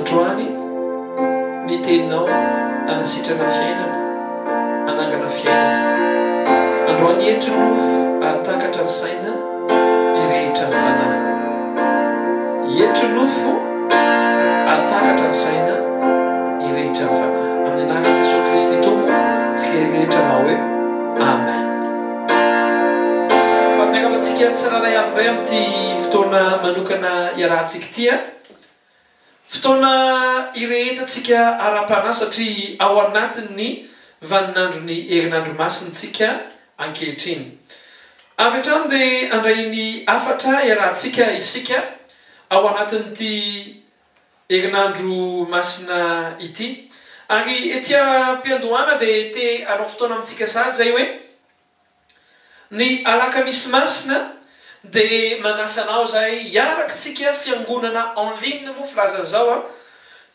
Androany ny teninao hanasitrana fiainana, hanangana fiainana. Androany hietry ny nofo hahatakatra ny saina, hirehitra ny fanahy. Hietry ny nofo hahatakatra ny saina, hirehitra ny fanahy. Amin'ny anaran'i Jesoa Kristy Tompo, tsika rehetra manao hoe Amen. Fa miarahaba antsika tsirairay avy indray amin'ity fotoana manokana iarahantsika ity. Fotoana irehetantsika ara-panahy satria ao anatin'ny vaninandron'ny herinandro masina isika ankehitriny. Avy hatrany dia handray ny hafatra iarahantsika isika ao anatin'ity herinandro masina ity. Ary ety am-piandohana dia te hanao fotoana amintsika sahady izay hoe. Ny alakamisy masina dia manasa anao zahay hiaraka tsika fiangonana en ligne moa filazana izao an,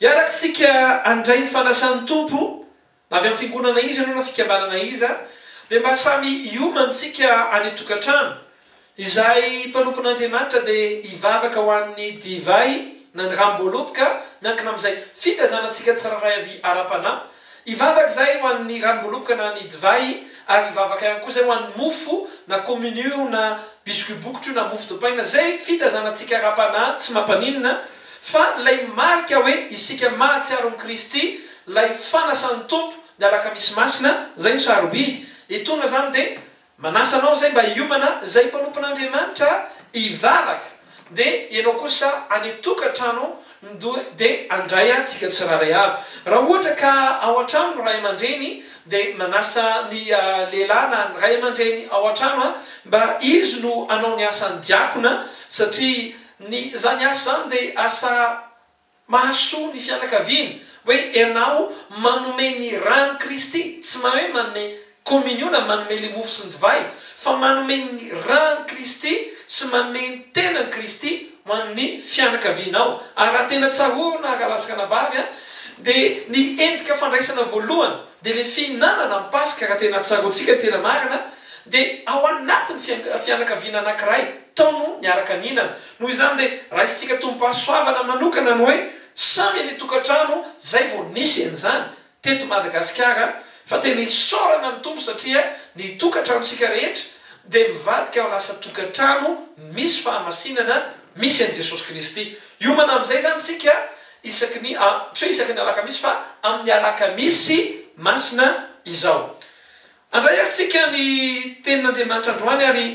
hiaraka tsika handray ny fanasan'ny Tompo na avy amin'ny fiangonana iza ianao na fikambanana iza dia mba samy hiomana tsika any an-tokantrano Izay mpanompon'Andriamanitra dia hivavaka ho an'ny divay na ny ranom-boaloboka, miankina amin'izay fitaizana antsika tsirairay avy ara-panahy. Hivavaka izahay ho an'ny ranom-boaloboka na ny divay, ary hivavaka ihany koa izahay ho an'ny mofo na kominio na biscuit bokotra io na mofo dipaina, izay fitaizana antsika ara-panahy tsy mampaninona, fa ilay marika hoe isika mahatsiaro an'i Kristy, ilay fanasan'ny Tompo ny alakamisy masina, izay no sarobidy. Etoana izany dia Manasa anao izay mba hiomana izay mpanompon'Andriamanitra hivavaka dia ianao kosa any tokantrano dia handray antsika tsirairay avy. Raha ohatra ka ao an-trano ny ray aman-dreny dia manasa ny lehilahy na ny ray aman-dreny ao an-trano mba izy no hanao ny asan'ny diakona satria ny izany asa izany dia asa Mahasoa ny fianakaviana hoe ianao manome ny ràn'i Kristy, tsy ma hoe manome kominio na manome le mofo sy ny divay, fa manome ny ràn'i Kristy sy manome ny tenan'i Kristy ho an'ny fianakavianao. Ary raha tena tsarovina rahalahy sy ranabavy a, dia ny endrika fandraisana voalohany dia le fihinanana ny Paska raha tena tsaroantsika ny tena marina dia ao anatin'ny fianakaviana anankiray tao no niaraka nihinana. Noho izany dia raisintsika tombom-pahasoavana manokana ny hoe samy any an-tokantrano izay vao nisy an'izany teto Madagasikara fa tena isaorana ny Tompo satria ny tokantranontsika rehetra dia mivadika ho lasa tokantrano misy fahamasinana misy an'i Jesosy Kristy. Hiomana amin'izay izany isika isaky ny, tsy hoe isaky ny alakamisy fa amin'ny alakamisy masina izao. Handray ary tsika ny tenin'Andriamanitra androany ary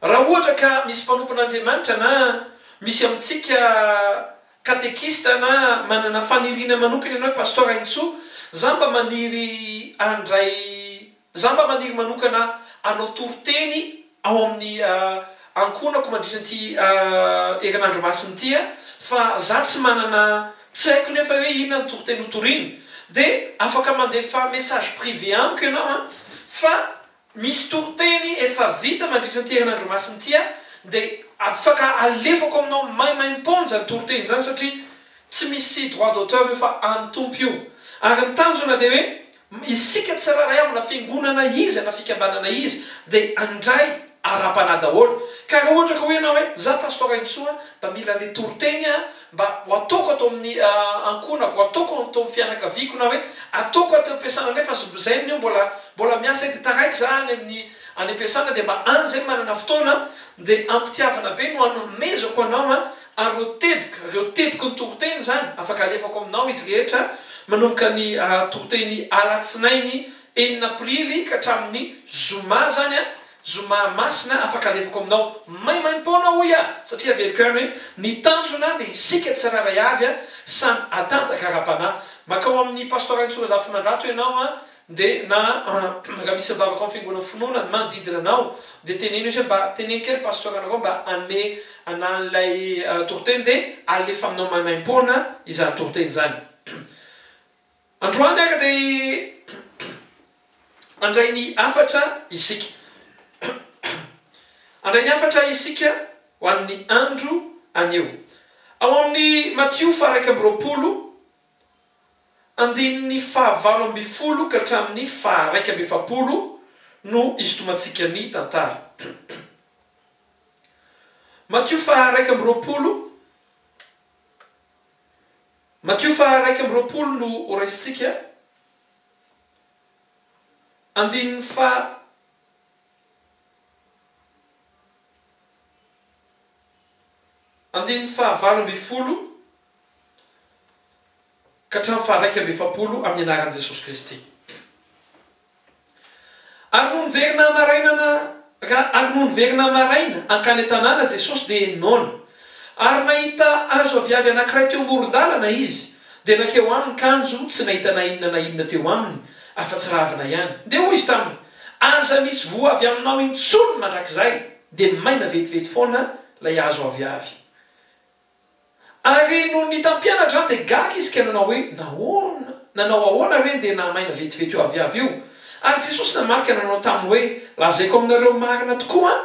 Raha ohatra ka misy mpanompon'Andriamanitra na misy amintsika katekista na manana faniriana manokana ianao hoe Pasteur Raintsoa, za mba maniry handray, za mba maniry manokana hanao toriteny ao amin'ny ankohonako mandritra ity herinandro masina ity fa za tsy manana, tsy haiko nefa hoe inona ny toriteny hotorina, dia afaka mandefa message privé amiko ianao an, fa Misy toriteny efa vita mandritra ity herinandro masina ity a, dia afaka alefako aminao maimaimpoana izany toriteny izany satria tsy misy droit d'auteur io fa an'ny Tompo io. Ary ny tanjona dia hoe isika tsirairay avy na fiangonana iza na fikambanana iza dia handray ara-panahy daholo. Ka raha ohatra ka hoy ianao hoe za Pasteur Raintsoa mba mila an'ilay toriteny a, mba ho ataoko ato amin'ny ankohonako, ho ataoko ato amin'ny fianakaviako na hoe ataoko ato am-piasana nefa zay amin'io mbola mbola miasa dia taraiky za any amin'ny any am-piasana dia mba any zay manana fotoana dia am-pitiavana be no anomezako anao an ary ireo teboka ireo teboky ny toriteny izany afaka alefako aminao izy rehetra manomboka ny toriteny alatsinainy enina aprily ka hatramin'ny zoma zany an Zoma masina afaka alefako aminao maimaimpoana hoy aho satria averiko ihany hoe ny tanjona dia isika tsirairay avy samy hatanjaka ara-panahy. Makao amin'ny Pasteur Raintsoa Razafimandrato ianao an dia na raha misy mivavaka ao amin'ny fiangonana finoana ny manodidina anao dia teneno izy hoe mba teneno kely Pasteur anareo mba hanome anah an'ilay toriteny dia alefa aminao maimaimpoana izany toriteny izany. Androany ary dia handray ny hafatra isika. Handray ny hafatra isika ho an'ny andro anio. Ao amin'ny Matio faha-21, andininy faha-18 ka hatramin'ny faha-41 no hisintomantsika ny tantara. Matio faha-21. Matio faha 21 no horaisintsika, andininy faha andininy faha 18 ka hatramin'ny faha 41 amin'ny anaran'i Jesosy Kristy. Ary nony niverina maraina na ary nony niverina maraina hankany an-tanàna Jesosy dia noana. Ary nahita hazo aviavy anankiray teo amoron-dalana Izy, dia nankeo aminy kanjo tsy nahita na inona na inona teo aminy, afa-tsy ravina ihany. Dia hoy Izy taminy, Aza misy voa avy aminao intsony mandrakizay. Dia maina vetivety foana ilay hazo aviavy. Ary nony nita mpianatra an dia gaga izy ka nanao hoe, Nahoana, nanao ahoana re no dia nahamaina vetivety io aviavy io? Ary Jesosy namaly ka nanao taminy hoe, Lazaiko aminareo marina tokoa an,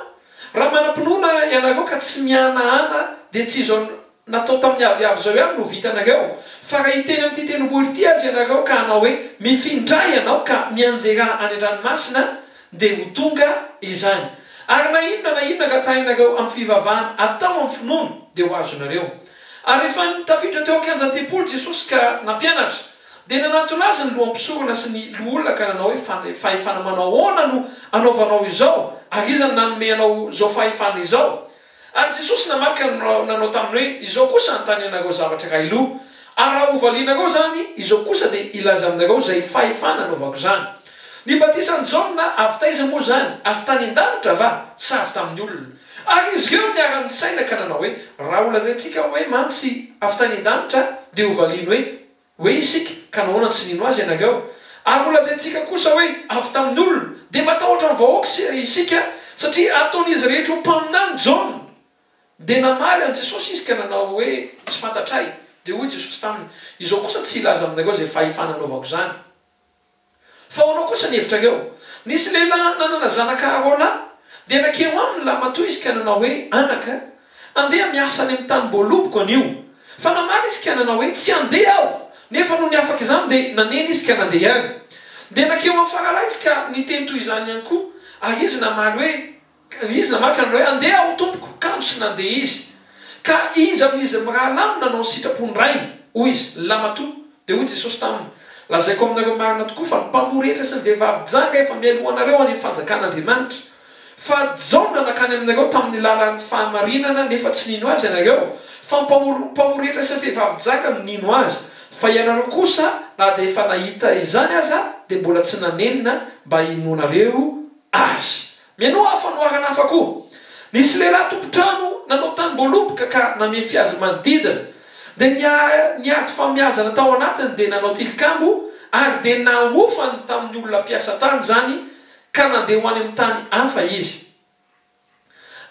raha manam-pinoana ianareo ka tsy mihanahana dia tsy izao natao tamin'ny aviavy izao ihany no ho vitanareo, fa raha hiteny amin'ity tendrombohitra ity aza ianareo ka hanao hoe, Mifindrà ianao ka mianjerà any an-dranomasina, dia ho tonga izany. Ary na inona na inona angatahinareo amin'ny fivavahana atao amin'ny finoana, dia ho azonareo. Ary rehefa tafiditra teo an-kianjan'ny tempoly Jesosy ka nampianatra, dia nanatona Azy ny loham-pisorona sy ny loholona ka nanao hoe, Fahefana manao ahoana no anaovanao izao, ary iza no nanome anao izao fahefana izao? Ary Jesosy namaly ka nanao taminy hoe, Izao kosa hanontany anareo zavatra iray loha, ary raha hovalianareo izany, izao kosa dia hilaza aminareo izay fahefana anaovako izany. Ny batisan'i Jaona, avy taiza moa izany? Avy tany an-danitra va, sa avy tamin'ny olona? Ary izy ireo niara-nisaina ka nanao hoe, Raha holazaintsika hoe mantsy avy tany an-danitra, dia hovaliany hoe, Hoe isika, ka nahoana no tsy nino azy ianareo? Ary holazaintsika kosa hoe, Avy tamin'ny olona. Dia matahotra ny vahoaka isika, satria ataon'izy rehetra ho mpaminany Jaona. Dia namaly an'i Jesosy izy ka nanao hoe, Tsy fantatray. Dia hoy Jesosy taminy, Izao kosa tsy hilaza aminareo izay fahefana anaovako izany. Fa ahoana kosa ny hevitrareo? Nisy lehilahy nanana zanaka roalahy, dia nankeo aminy lahimatoa izy ka nanao hoe, Anaka, andeha miasa any amin'ny tanim-boaloboko anio. Fa namaly izy ka nanao hoe, Tsy handeha aho. Nefa nony afaka izany dia nanena izy ka nandeha ihany. Dia nankeo amin'ny faralahy izy ka niteny toy izany ihany koa. Ary izy namaly hoe, Izy namaky hanao hoe, Andeha aho, tompoko. Kanjo tsy nandeha izy. Ka iza amin'izy mirahalahy no nanao ny sitrapon'ny rainy? Hoy izy, Ny lahimatoa. Dia hoy Jesosy taminy, Lazaiko aminareo marina tokoa fa ny mpamory hetra sy ny vehivavy janga efa mialoha anareo any amin'ny fanjakan'Andriamanitra. Fa Jaona nankany aminareo tamin'ny lalan'ny fahamarinana, nefa tsy nino azy ianareo, fa ny mpamory hetra sy ny vehivavy janga no nino azy. Fa ianareo kosa, na dia efa nahita izany aza, dia mbola tsy nanenina mba hinoanareo azy. Mihainoa fanoharana hafa koa. Nisy lehilahy tompon-trano nanao tanim-boaloboka ka namefy azy manodidina. Dia niady famiazana tao anatiny dia nanao tilikambo ary dia nahofany tamin'ny olona mpiasa tany izany ka nandeha ho any amin'ny tany hafa izy.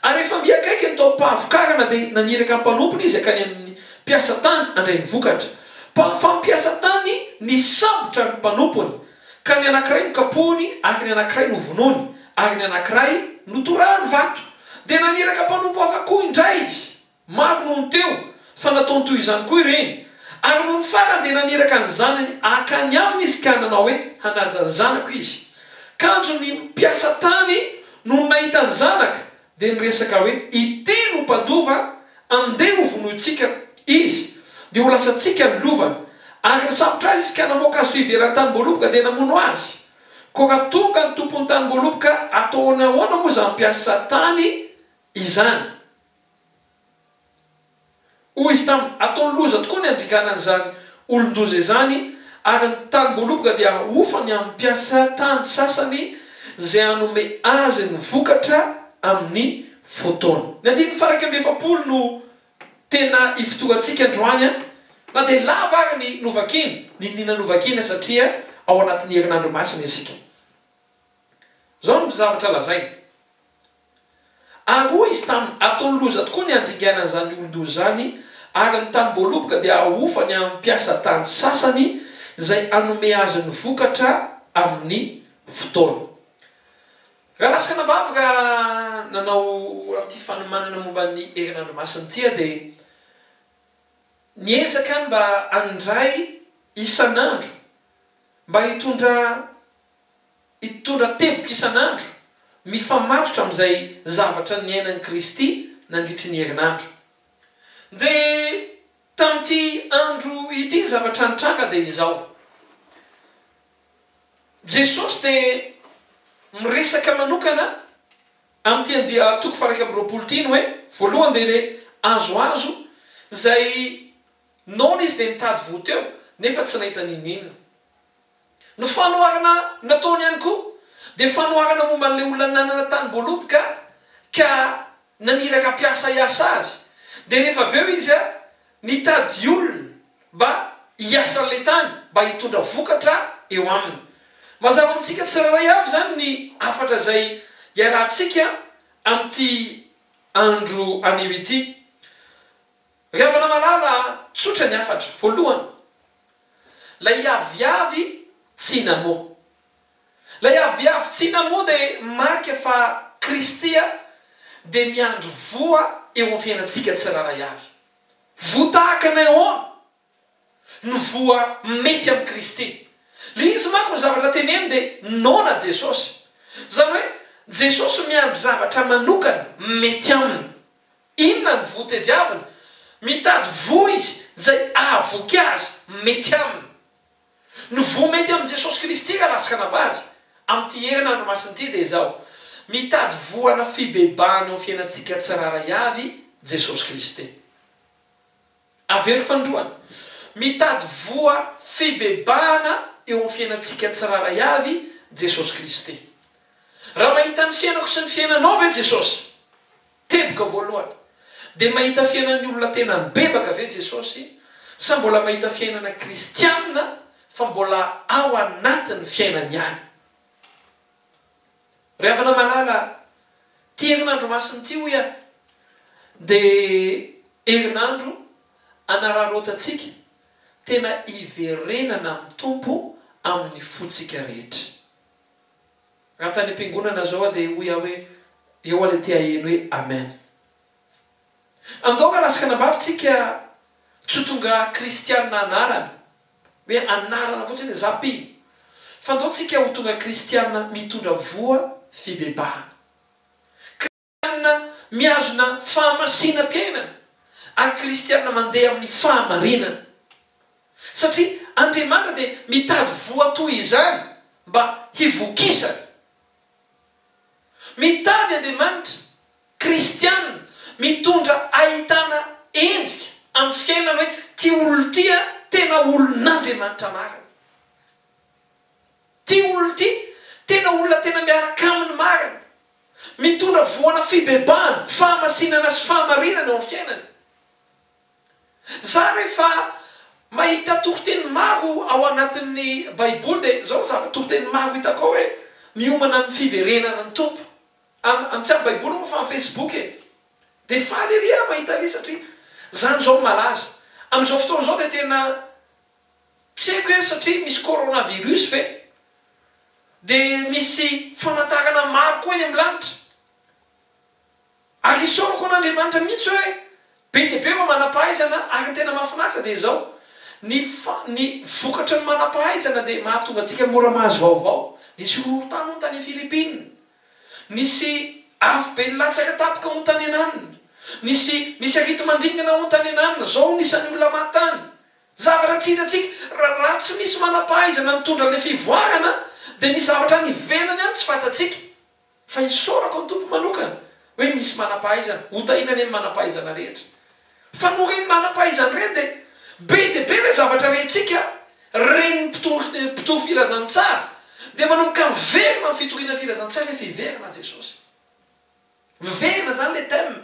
Ary rehefa mby akaiky ny taom-pahavokarana dia naniraka ny mpanompony izy hankany amin'ny mpiasa tany handray ny vokatra. Fa mpiasa tany nisambotra ny mpanompony. Ka ny anankiray nokapohiny, ary ny anankiray novonoiny, ary ny anankiray notorahany vato. Dia naniraka mpanompo hafa koa indray izy, maro noho ny teo, fa nataony toy izany koa ireny. Ary nony farany dia naniraka ny zanany hankany aminy izy ka nanao hoe, Hanaja ny zanako izy. Kanjo ny mpiasa tany, nony nahita ny zanaka, Dia niresaka hoe, Ity no mpandova, andeha hovonointsika izy, dia ho lasantsika ny lovany. Ary nisambotra azy izy ka namoaka azy teo ivelan'ny tanim-boaloboka, dia namono azy. Koa raha tonga ny tompon'ny tanim-boaloboka, ataony ahoana moa izany mpiasa tany izany? Hoy izy taminy, Ataony loza tokoa ny handringana an'izany olon-doza izany, ary ny tanim-boaloboka dia hahofany amin'ny mpiasa tany sasany izay hanome azy ny vokatra amin'ny fotoana. Ny andininy faha-41 no tena ifotorantsika androany, na dia lava ary ny novakina, niniana novakina satria ao anatin'ny herinandro masina isika. Izao no zavatra lazainy. Ary hoy izy taminy, Ataony loza tokoa ny handringanana izany olon-doza izany, ary ny tanim-boaloboka dia hahofany amin'ny mpiasa tany sasany izay hanome azy ny vokatra amin'ny fotoana. Rahalahy sy ranabavy, raha nanao ity fanomanana momba ny herinandro masina ity aho dia niezaka ny mba handray isan'andro mba hitondra hitondra teboka isan'andro mifamatotra amin'izay zavatra niainan'i Kristy nandritry ny herinandro. Dia. Tamin'ity andro ity ny zavatra nitranga dia izao, Jesosy dia miresaka manokana amin'ity andia toko faha 21 ity ny hoe, voalohany dia ilay hazohazo izay noana izy dia nitady voa teo nefa tsy nahita n'inon'inona. Ny fanoharana nataony ihany koa dia fanoharana momba an'ilay olona nanana tanim-boaloboka ka naniraka mpiasa hiasa azy. Dia rehefa avy eo izy nitady olona mba hiasa an'ilay tany mba hitondra vokatra eo aminy. Mazava amintsika tsirairay avy izany ny hafatra izay iarahantsika amin'ity andro anio ity. Ry havana malala a, tsotra ny hafatra. Voalohany, ilay aviavy tsy namoa. Ilay aviavy tsy namoa dia marika fa Kristy dia miandry voa eo amin'ny fiainantsika tsirairay avy. Voa tahaka ny ahoana no voa mety amin'i Kristy? Ilay izy manko ny zavatra teneny dia noana Jesosy. Izany hoe Jesosy miandry zavatra manokana mety aminy. Inona ny voa tediaviny? Mitady voa izy izay hahavoky azy, mety aminy. Ny voa mety amin'i Jesosy Kristy rahalahy sy ranabavy, amin'ity herinandro masina ity dia izao, mitady voana fibebahana eo amin'ny fiainantsika tsirairay avy Jesosy Kristy. Averiko fanindroany, mitady voa fibebahana eo amin'ny fiainantsika tsirairay avy Jesosy Kristy. Raha mahita ny fiainako sy ny fiainanao ve Jesosy? Teboka voalohany, dia mahita fiainan'ny olona tena mibebaka ve Jesosy sa mbola mahita fiainana kristianina fa mbola ao anatin'ny fiainany ihany? Ry havana malala, ity herinandro masina ity hoy aho dia herinandro anararaotantsika tena hiverenana amin'ny Tompo amin'ny fontsika rehetra. Raha tany am-piangonana zao aho dia hoy aho hoe eo aho le te haheno hoe amen. Andao raha lasaka anabavy tsika tsy ho tonga kristianina anarana, hoe anarana fotsiny hoe za mpino, fa andao tsika ho tonga kristianina mitondra voa fibebahana. Kristianina mihazona fahamasinam-piainana ary kristianina mandeha amin'ny fahamarinana. Satria Andriamanitra dia mitady voa toy izany mba hivokisany. Mitady Andriamanitra kristianina mitondra ahitana endrika amin'ny fiainany hoe ity olona ity tena olon'Andriamanitra marina. Ity olona ity tena olona tena miaraka aminy marina. Mitondra voana fibebahana, fahamasinana sy fahamarinana eo amin'ny fiainany. Za rehefa mahita toriteny maro ao anatin'ny baiboly dia zao ny zava toriteny maro hitako ao hoe miomana amin'ny fiverenana ny Tompo. Am tsy amin'ny baiboly moa fa amin'ny facebook e. Dia faly ery aho mahita an'ilay satria zany zao no malaza. Amin'izao fotoana izao dia tena Tsy haiko hoe satria misy coronavirus ve? Dia misy famantarana maro koa eny amin'ny lanitra. Ary isaorako an'Andriamanitra mihitsy hoe be dia be ireo manam-pahaizana ary ny tena mahafinaritra dia izao, ny ny vokatry ny manam-pahaizana dia mahatonga antsika mora mahazo vaovao. Nisy horohorontany hono tany Philippines. Nisy afo be nilatsaka tampoka hono tany ananona. Nisy nisy areti-mandringana hono tany ananona. Izao no isan'ny olona maty tany. Zavatra tsy hitantsika, raha tsy misy manam-pahaizana mitondra ilay fivoarana dia misy zavatra any ivelany any tsy fantatsika. Fa isaorako ny Tompo manokana hoe misy manam-pahaizana, ho tahiana anie ny manam-pahaizana rehetra. Fa noho ireny manam-pahaizana ireny dia be dia be ilay zavatra rentsika, ren'ny mpitory mpitory filazantsara dia manomboka miverina amin'ny fitoriana filazantsara rehefa hiverina Jesosy. Miverina izany ilay thème,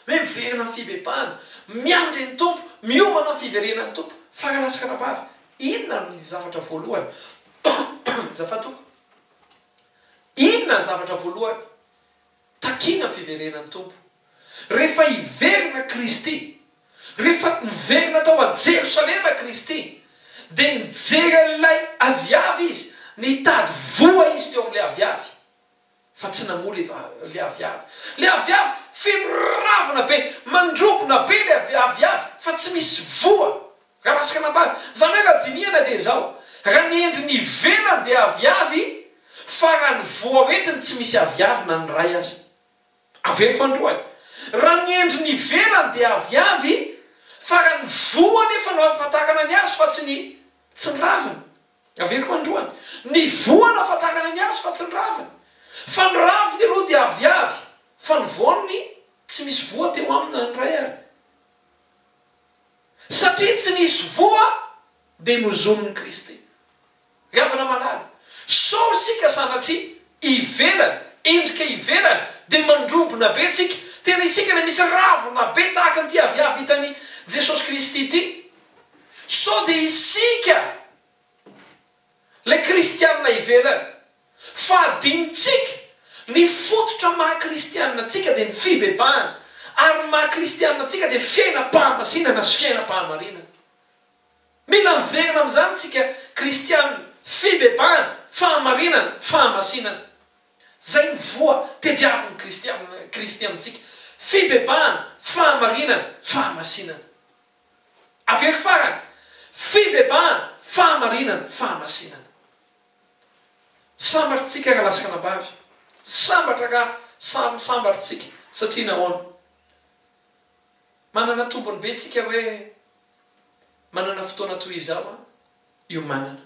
hoe miverina amin'ny fibebahana, miandry ny Tompo, miomana amin'ny fiverenan'ny Tompo. Faralahy sy ranabavy, inona ny zavatra voalohany? Azafady tompoko. Inona ny zavatra voalohany takiana amin'ny fiverenan'ny Tompo? Rehefa hiverina Kristy, rehefa niverina tao a Jerosalema Kristy, dia nijery an'ilay aviavy Izy, nitady voa Izy teo amin'ilay aviavy. Fa tsy namoa le le aviavy. Le aviavy feno ravina be, mandrobona be le aviavy fa tsy misy voa. Raha lasaka nambara. Zany hoe raha dinihana dia izao, raha ny endriny ivelany dia aviavy fa raha ny voa hoentiny tsy misy aviavy na ny iray aza. Averiko androany. Raha ny endriny ivelany dia aviavy. Fa raha ny voa anefa no ahafantarana ny hazo fa tsy ny tsy ny raviny. Averiko androany. Ny voa no ahafantarana ny hazo fa tsy ny raviny. Fa ny raviny aloha dia aviavy, fa ny voany tsy misy voa teo aminy na ny iray ary. Satria tsy nisy voa dia nozonin'i Kristy. Ry havana malala, sao isika sanatria ivelany, endrika ivelany, dia mandrobona be tsika, tena isika ilay misy ravina be tahaka an'ity aviavy hitan'i Jesosy Kristy ity. Sao dia isika ilay kristianina ivelany, fa adinontsika ny fototra maha kristianina antsika dia ny fibebahana, ary ny maha kristianina antsika dia fiainam-pahamasinana sy fiainam-pahamarinana. Mila miverina amin'izany tsika kristiana, fibebahana, fahamarinana, fahamasinana. Zay ny voa tediavin'i kristiana, Kristy amintsika. Fibebahana, fahamarinana, fahamasinana. Averiko farany, fibebahana, fahamarinana, fahamasinana. Sambatra tsika raha lasa anabavy. Sambatra raha samy sambatra tsika. Satria nahoana? Manana tombony be tsika hoe manana fotoana toy izao an, iomanana.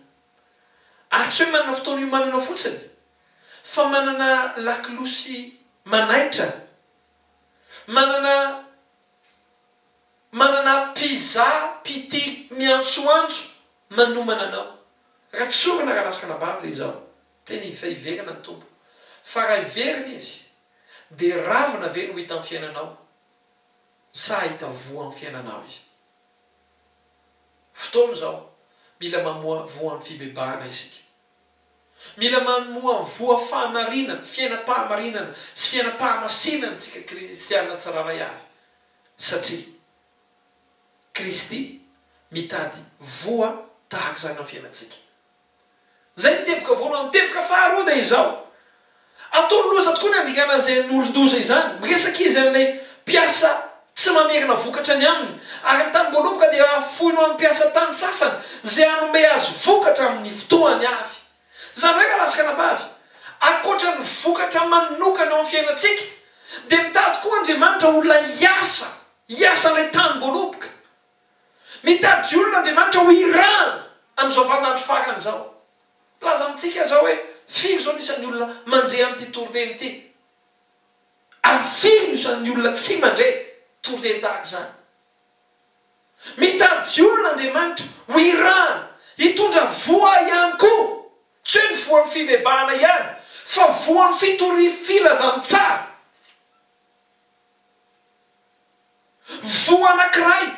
Ary tsy hoe manana fotoana iomanana fotsiny, fa manana lakolosy manaitra, manana manana mpizaha, mpitily miantsoantso manomana anao. Raha tsorina rahalahy sy ranabavy dia izao, tena hiverina ny Tompo. Fa raha hiverina Izy, dia ravina ve no ho hita amin'ny fiainanao? Sa hahita voa amin'ny fiainanao Izy? Fotoana izao, mila mamoa voan'ny fibebahana isika. Mila mamoa voa fahamarinana, fiainam-pahamarinana sy fiainam-pahamasinana isika kristiana tsirairay avy, satria Kristy mitady voa tahaka izany amin'ny fiainantsika. Izay ny teboka voalohany. Ny teboka faharoa dia izao, Ataony loza tokoa ny handingana an'izay olon-doza izany. Miresaka izy amin'ilay mpiasa tsy mamerina vokatra ny aminy. Ary ny tanim-boaloboka dia hafoiny ho an'ny mpiasa tany sasany izay hanome azy vokatra amin'ny fotoany avy. Izany hoe rahalahy sy ranabavy, ankoatra ny vokatra manokana eo amin'ny fiainantsika, dia mitady koa Andriamanitra olona hiasa, hiasa amin'ilay tanim-boaloboka. Mitady olona Andriamanitra ho irahana amin'izao vaninandro farany izao. Milaza amintsika aho izao hoe firy izao ny isan'ny olona mandre an'ity toriteny ity? Ary firy ny isan'ny olona tsy mandre toriteny tahaka izany? Mitady olona Andriamanitra ho irahana, hitondra voa ihany koa. Tsy hoe ny voan'ny fibebahana ihany, fa voan'ny fitoria filazantsara. Voa anankiray,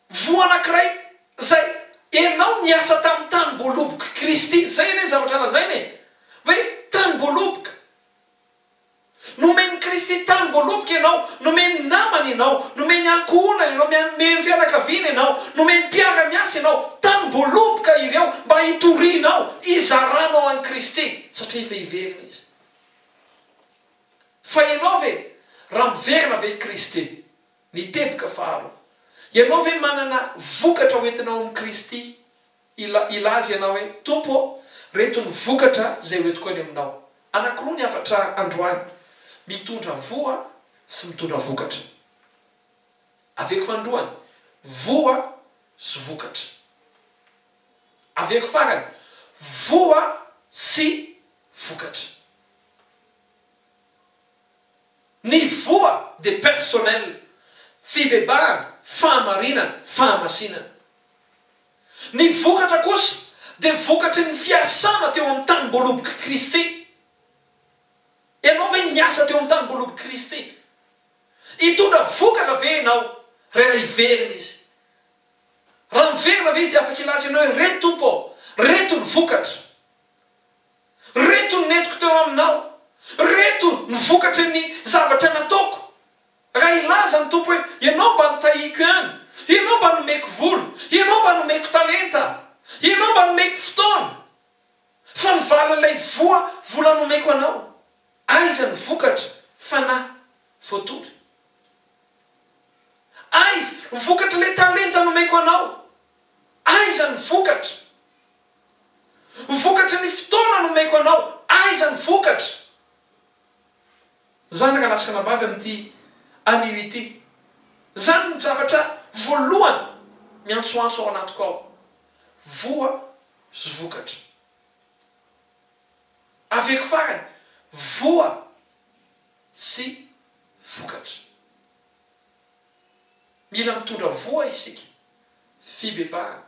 voa anankiray izay ianao niasa tamin'ny tanim-boalobok'i Kristy. Izay anie ny zavatra lazaina e! Hoe tanim-boaloboka. Nomen'i Kristy tanim-boaloboka ianao, nomeny namana ianao, nomeny ankohonana ianao, nomeny fianakaviana ianao, nomeny mpiara-miasa ianao. Tanim-boaloboka ireo mba hitorianao, hizaranao an'i Kristy, satria efa hiverina Izy. Fa ianao ve, raha miverina ve i Kristy? Ny teboka faharoa. Ianao ve manana vokatra ho entinao amin'i Kristy? Ila, hilaza ianao hoe, Tompo ô, reto ny vokatra izay ho entiko any Aminao. Anankiroa ny hafatra androany, mitondra voa sy mitondra vokatra. Averiko fanindroany, voa sy vokatra. Averiko farany, voa sy vokatra. Ny voa dia personnel, fibebahana, fahamarinana, fahamasinana. Ny vokatra kosa dia vokatry ny fiasana teo amin'ny tanim-boalobok'i Kristy. Ianao ve niasa teo amin'ny tanim-boalobok'i Kristy? Hitondra vokatra ve ianao rehefa hiverina Izy? Raha miverina ve Izy dia afaka hilaza ianao hoe, Reto Tompo ô, reto ny vokatra. Reto ny nentiko teo aminao. Reto ny vokatry ny zavatra nataoko. Raha hilaza ny Tompo hoe, Ianao mba notahiko ihany, Ianao mba nomeko vola, Ianao mba nomeko talenta, Ianao mba nomeko fotoana, fa ny valin'ilay voa vola nomeko anao, aiza ny vokatra fanahy voatory? Aiza ny vokatr'ilay talenta nomeko anao? Aiza ny vokatra? Vokatry ny fotoana nomeko anao, aiza ny vokatra? Zanaka lahy sy anabavy amin'ity anio ity. Izany no zavatra voalohany miantsoantso ao anatiko ao, voa sy vokatra. Averiko farany, voa sy vokatra. Mila mitondra voa isika, fibebahana,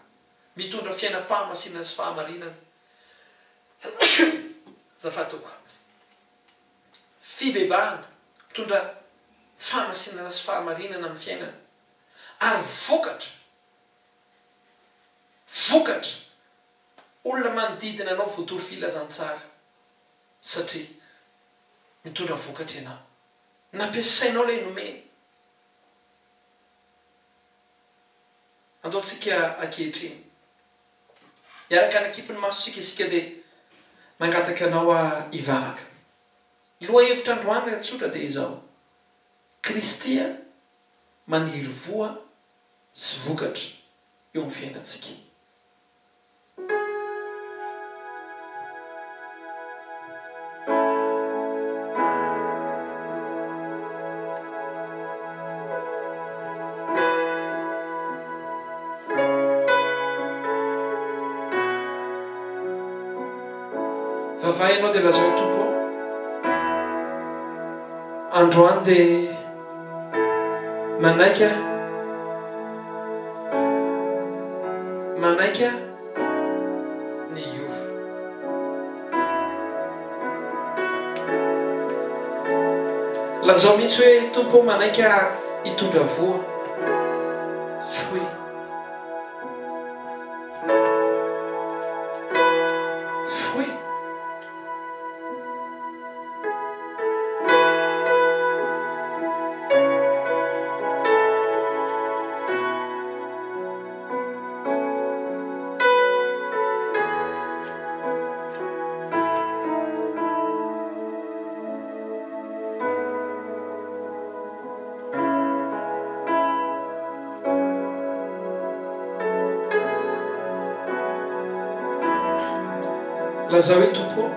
mitondra fiainam-pahamasinana sy fahamarinana. Azafady tompoko. Fibebahana, mitondra fahamasinana sy fahamarinana amin'ny fiainana. Ary vokatra, vokatra, olona manodidina anao voatory filazantsara satria mitondra vokatra ianao. Nampiasainao ilay nomena. Andao tsika ankehitriny. Hiaraka hanakipy ny masontsika isika dia mangataka anao aho hivavaka. Ny lohahevitra androany raha tsotra dia izao, Kristy maniry voa sy vokatra eo amin'ny fiainantsika. Vavaha ianao dia lazao Tompo ô, androany dia manaiky aho, manaiky aho ny hiova. Lazao mihitsy hoe Tompo ô manaiky aho hitondra voa, fruit. Fruit. Lazao hoe, Tompo ô,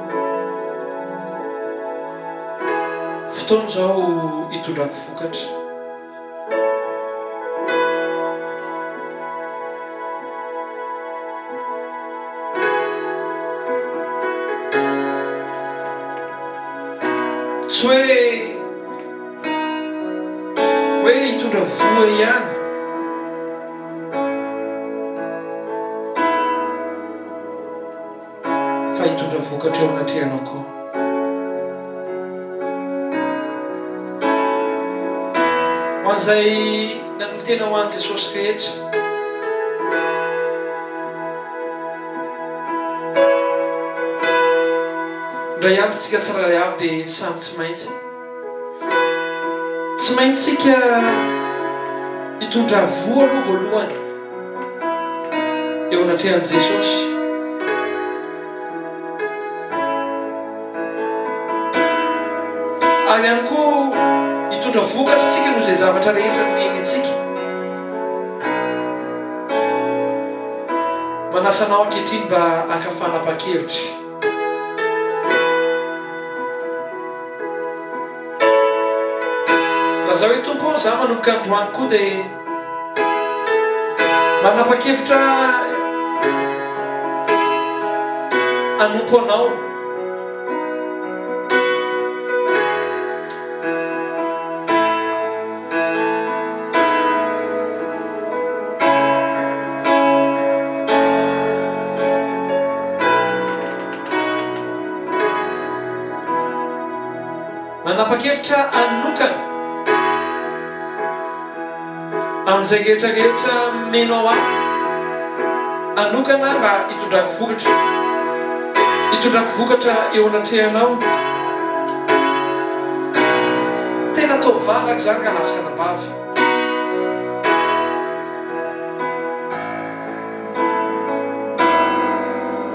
fotoana izao hitondrako vokatra. Tsy hoe hoe hitondra voa ihany. Fa hitondra vokatra eo anatrehanao koa. Ho an'izay nanolo-tena ho an'i Jesosy rehetra. Indray andro tsika tsirairay avy dia samy tsy maintsy. Tsy maintsika hitondra voa aloha voalohany eo anatrehan'i Jesosy. Ary ihany koa hitondra vokatra isika noho izay zavatra rehetra nomeny antsika. Manasa anao ankehitriny mba haka fanapahan-kevitra. Lazao hoe, Tompo ô, za manomboka androany koa dia manapa-kevitra hanompo Anao. Manapa-kevitra hanokana amin'izay rehetra rehetra omenao ahy, hanokana mba hitondrako vokatra, hitondrako vokatra eo anatrehanao. Tena atao vavaka izany rahalahy sy ranabavy.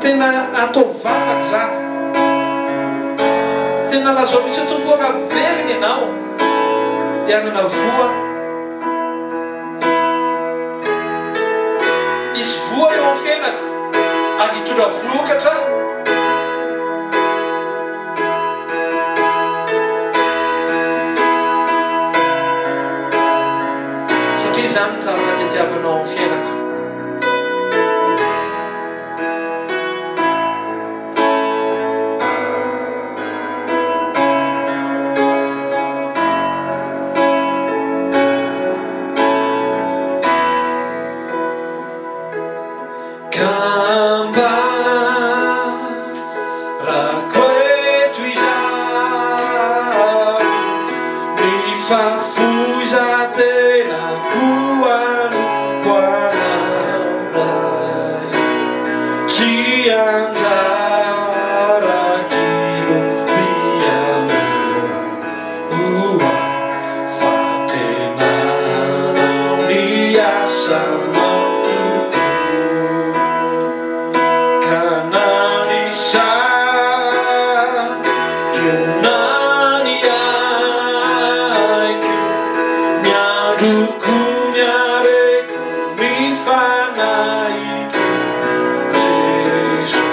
Tena atao vavaka izany. Tena lazao mihitsy hoe Tompo ô raha miverina ianao dia hanana voa. Hisy voa eo amin'ny fiainako ary hitondra vokatra aho. Satria izany ny zavatra tediavinao amin'ny fiainako. Ka ambarako eto izaho ny fahafoizan-tenako hanompo Anao Ray. Tsy anjara kilopianao fa tena hanao ny asanao Tompo. Ka na ny saiko na ny aiko, ny androko ny hareko, ny fanahiko, Jeso,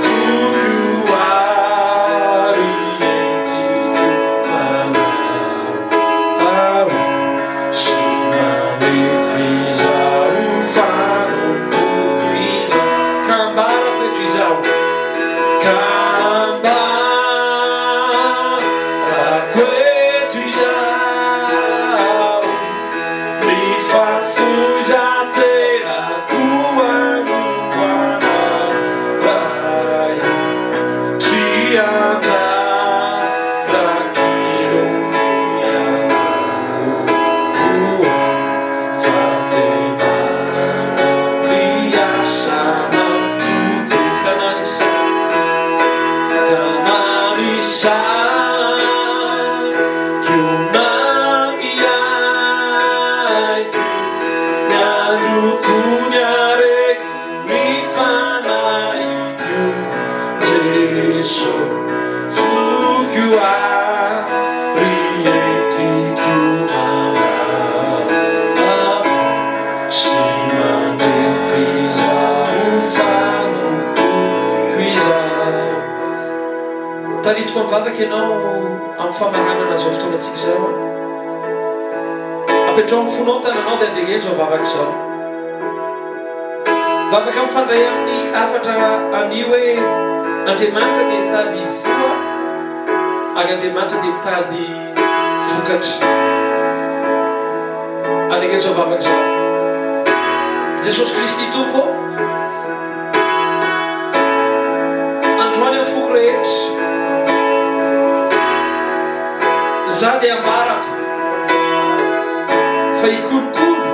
foko ary entiko manao sy manefy izaho fanompoko izaho. Ka ambarako eto izaho, ka ambarako eto izaho ny fahafoizan-tenako hanompo Anao Ray. Tsy anjara kilopianao fa tena ny asanao Tompo. Ka na ny ka na ny saiko na ny aiko, ny androko ny hareko, ny fanahiko, Jeso, foko ary entiko manao sy manefy izaho fanompoko izaho. Taritiko amin'ny vavaka ianao amin'ny famaranana izao fotoanantsika izao. Apetraho amin'ny fonao ny tananao dia avereno izao vavaka izao. Vavaka mifandray amin'ny hafatra anio hoe Andriamanitra dia mitady voa ary Andriamanitra dia mitady vokatra. Avereno izao vavaka izao. Jesosy Kristy Tompo ô, androany amin'ny foko rehetra, izaho dia ambarako fa hikolokolo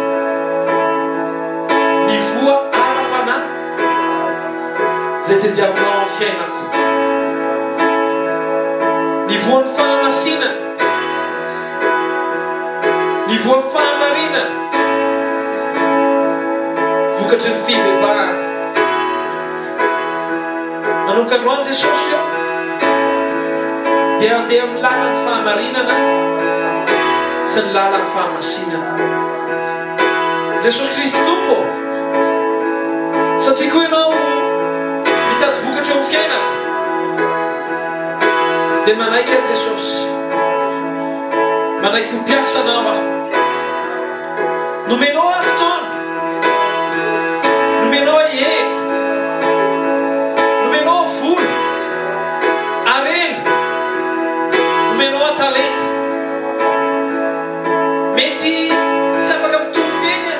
ny voa ara-panahy izay tediavinao amin'ny fiainako. Ny voan'ny fahamasinana, ny voa fahamarinana, vokatry ny fibebahana. Manomboka androany Jesosy ô, dia handeha amin'ny lalan'ny fahamarinana sy ny lalan'ny fahamasinana. Jesosy Kristy Tompo ô, satria koa Ianao mitady vokatra eo amin'ny fiainako, dia manaiky aho Jesosy, manaiky ho mpiasanao aho. Nomenao ahy fotoana, nomenao ahy hery, nomenao ahy vola, harena, nomenao ahy talenta. Mety tsy afaka mitory teny aho,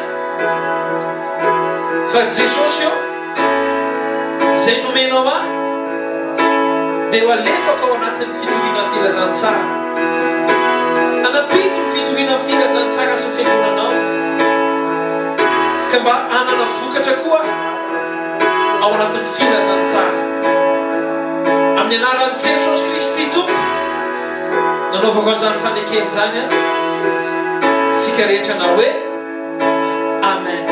fa Jesosy ô, izay nomenao ahy dia ho alefako ao anatin'ny fitoriana ny filazantsara. Hanampiako ny fitoriana ny filazantsara sy ny fiangonanao, ka mba hanana vokatra koa aho ao anatin'ny filazantsara. Amin'ny anaran'i Jesosy Kristy Tompo, nanaovako an'izany fanekena izany aho, isika rehetra na hoe Amen.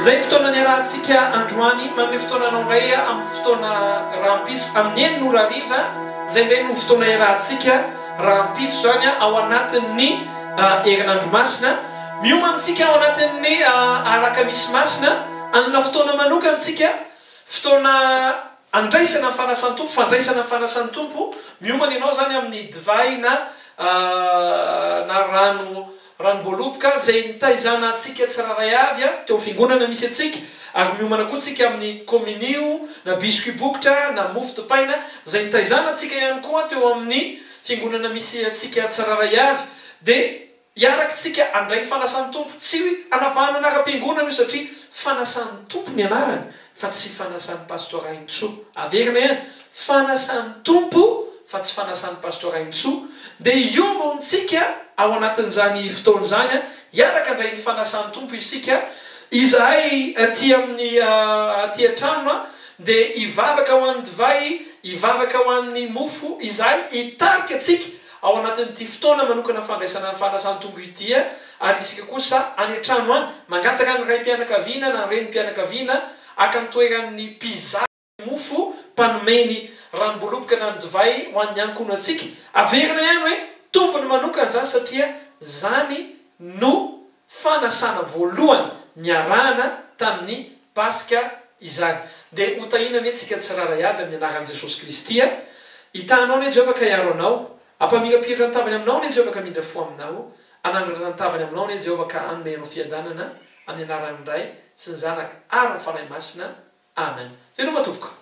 Izay ny fotoana niarahantsika androany. Manome fotoana anao indray aho amin'ny fotoana rahampitso amin'ny enina ora hariva. Izay indray no fotoana iarahantsika rahampitso izany ao anatin'ny herinandro masina. Miomana isika ao anatin'ny alakamisy masina. Hanana fotoana manokana isika, fotoana andraisana ny fanasan'ny Tompo, fandraisana ny fanasan'ny Tompo. Miomana ianao izany amin'ny divay na na rano. Ranom-boaloboka izay nitaizana antsika tsirairay avy teo fiangonana misy antsika, ary miomana koa tsika amin'ny kominio na biscuit bokotra na mofo dipaina izay nitaizana antsika ihany koa teo amin'ny fiangonana misy antsika tsirairay avy, dia hiaraka tsika handray ny fanasan'ny Tompo. Tsy hanavahana anaram-piangonana io satria fanasan'ny Tompo ny anarany fa tsy fanasan'ny Pasteur Rainintsoa. Averina ihany, fanasan'ny Tompo fa tsy fanasan'ny Pasteur Rainintsoa. Dia hiombontsika ao anatin'izany fotoana izany, hiaraka handray ny fanasan'ny Tompo isika. Izahay aty amin'ny aty an-trano dia hivavaka ho an'ny divay, hivavaka ho an'ny mofo, izahay hitarika antsika ao anatin'ity fotoana manokana fandraisana ny fanasan'ny Tompo ity ary isika kosa any an-trano any mangataka ny raim-pianakaviana na ny renim-pianakaviana haka ny toeran'ny mpizara ny mofo, mpanome ny ranom-boloboka na ny divay ho an'ny ankohonantsika. Averina ihany hoe tombony manokana izany satria izany no fanasana voalohany niarahana tamin'ny Paska izany. Dia hotahiana anie tsika tsirairay avy amin'ny anaran'i Jesosy Kristy a! Hitaha anao anie Jehovah ka hiaro anao. Hampamirapiratra ny tavany aminao anie Jehovah ka hamindra fo aminao. Hanandratra ny tavany aminao anie Jehovah ka hanome anao fiadanana, amin'ny anaran'ny Ray sy ny Zanaka ary ny Fanahy Masina. Amen. Veloma tompoko.